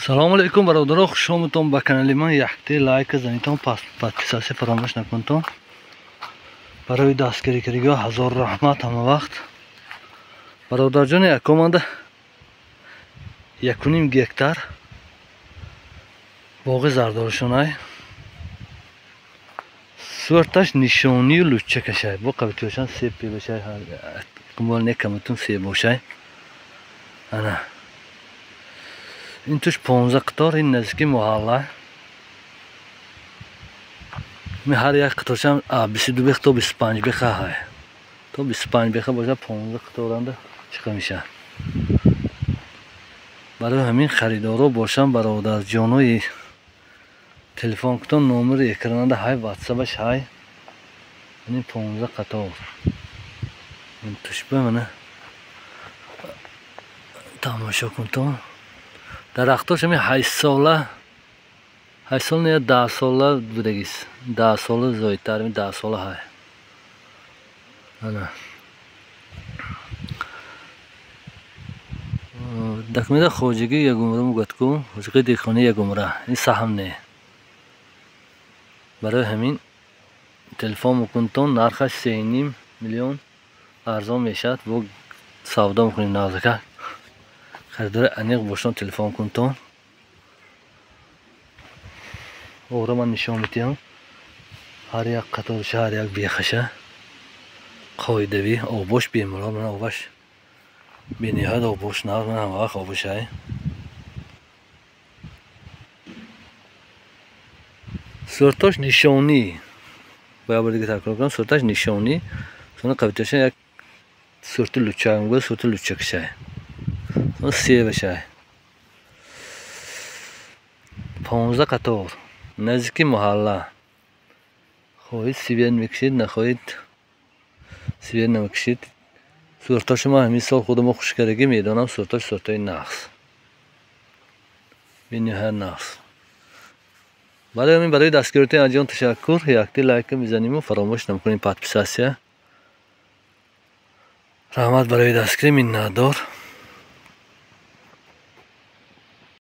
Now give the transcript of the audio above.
Салом алейкум бародаро, хуш омадтон ба канали ман. Якте лайк занитон, подписация фаромӯш накунтон. Барои дастгирӣ кардагиҳо ҳазор раҳмат ҳама вақт. Бародарҷони якоманда 1.5 гектар боғи зардолушонай. Сурташ нишонию лучча кашай. Бо қабитиёшан себ бошай, қимол некаматун себ бошай. Ана ин туш 15 қатор, ин наздики муҳалла. Ми ҳар як қаторшам 22 бех то 25 беха ҳай. То 25 беха боша 15 қаторанда чиқа мешавад. Барои ҳамин харидоро бошам бародарҷонои телефон кутон, номери экрананда ҳай, ватсапаш ҳай. Ин 15 қатор. Ин тушба мана тамошо кунтон. Дарахтош ҳами 8 сола, 8 сол не, 10 сола будагист. 10 сола зоидтар, 10 сола ҳай. Ана. Документа хоҷагӣ ягумра мегӯяд ку, хоҷагии деҳқонӣ ягумра. Ин саҳм не. Барои ҳамин телефон мекунтон, нархаш 3.5 миллион арзон мешавад. Бо савдо мекунем нағзака. Харидори аниқ бошон телефон кунтон. Ора ман нишон медиҳам. Ҳар як қаторша, ҳар як бехаша қоидавӣ, обош бемалол, ман обаш бениҳоят обош нағз, ман ҳама вақт обошай. Суртош нишонӣ. Бояд бор дига такрор кунам, сурташ нишонӣ. Сона қабиташа як сурти луча, мегӯяд сурти лучакшай. Себашай. 15 қатор наздики муҳалла. Хоҳед свет мекушед, нахоҳед свет намекушед. Суртош ма ҳамин сол худамо хушкардагӣ медонам, суртош суртои нағз, бениҳоят нағз. Барои ҳамин барои дастгиритон аҷон ташаккур. Якти лайка мезаниму фаромӯш намекунем подписация. Раҳмат барои дастгирӣ, миннатдор.